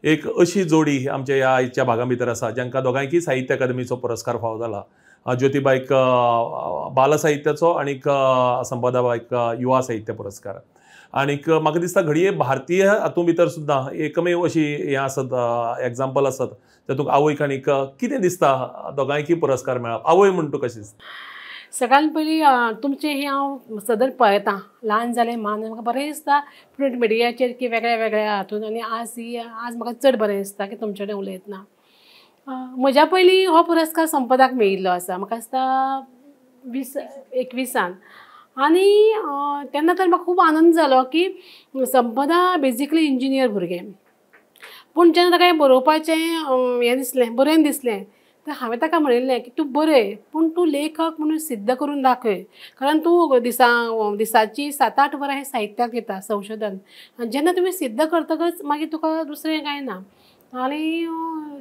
एक अशी जोडी आमच्या ह्या आयच्या भागां भितर आसा जांकां दोगांयकीय साहित्य अकादमीचो पुरस्कार फावो जाला. ज्योतिबाईक बालसाहित्याचो आनीक संपदाबाईक युवा साहित्य पुरस्कार. आनीक म्हाका दिसता घडये भारतीय हातूंत भितर सुद्दां एकमेव अशी हें आसत एग्जाम्पल आसत तातूंत आवयक आनीक कितें दिसता दोगांयकीय पुरस्कार मेळप, आवय म्हूण तुका कशें दिसता? सगळ्यान पयलीं तुमचें हें हांव सदर पळयतां, ल्हान जालें मान म्हाका बरें दिसता प्रिंट मिडियाचेर की वेगळ्या वेगळ्या हातून, आनी आज आज म्हाका चड बरें दिसता की तुमचे कडेन उलयतना. म्हज्या पयलीं हो पुरस्कार संपदाक मेळिल्लो आसा, म्हाका दिसता 2021 आनी तेन्ना तर म्हाका खूब आनंद जालो की संपदा बेजिकली इंजिनियर भुरगें, पूण जेन्ना ताका हें बरोवपाचें हें दिसलें, बरयन दिसलें, तर हांवें ताका म्हणिल्लें की तूं बरय पूण तूं लेखक म्हणून सिद्ध करून दाखय, कारण तूं दिसाची 7-8 वरां हें साहित्याक दिता संशोधन, जेन्ना तुमी सिद्ध करतकच मागीर तुका दुसरें कांय ना. आनी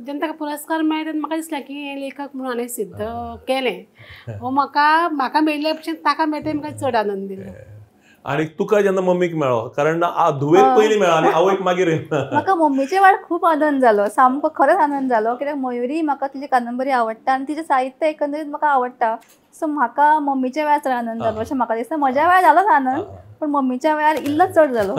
जेन्ना ताका पुरस्कार मेळ्ळो तेन्ना म्हाका दिसलें की हें लेखक म्हणून हांवें सिद्ध केलें, हो म्हाका म्हाका मेळिल्ल्या पेक्षा ताका मेळटा म्हाका चड आनंद दिलो. आनी तुका जेन्ना मम्मीक मेळ्ळो, कारण धुवेक पयलीं मेळ्ळो आनी आवयक मागीर, म्हाका मम्मीचे वेळार खूब आनंद जालो, सामको खरोच आनंद जालो, कित्याक मयुरी म्हाका तिची कादंबरी आवडटा आनी तिचें साहित्य एकंदरीत म्हाका आवडटा. सो म्हाका मम्मीच्या वेळार चड आनंद जालो अशें म्हाका दिसता. म्हज्या वेळार जालोच आनंद, पूण मम्मीच्या वेळार इल्लो चड जालो.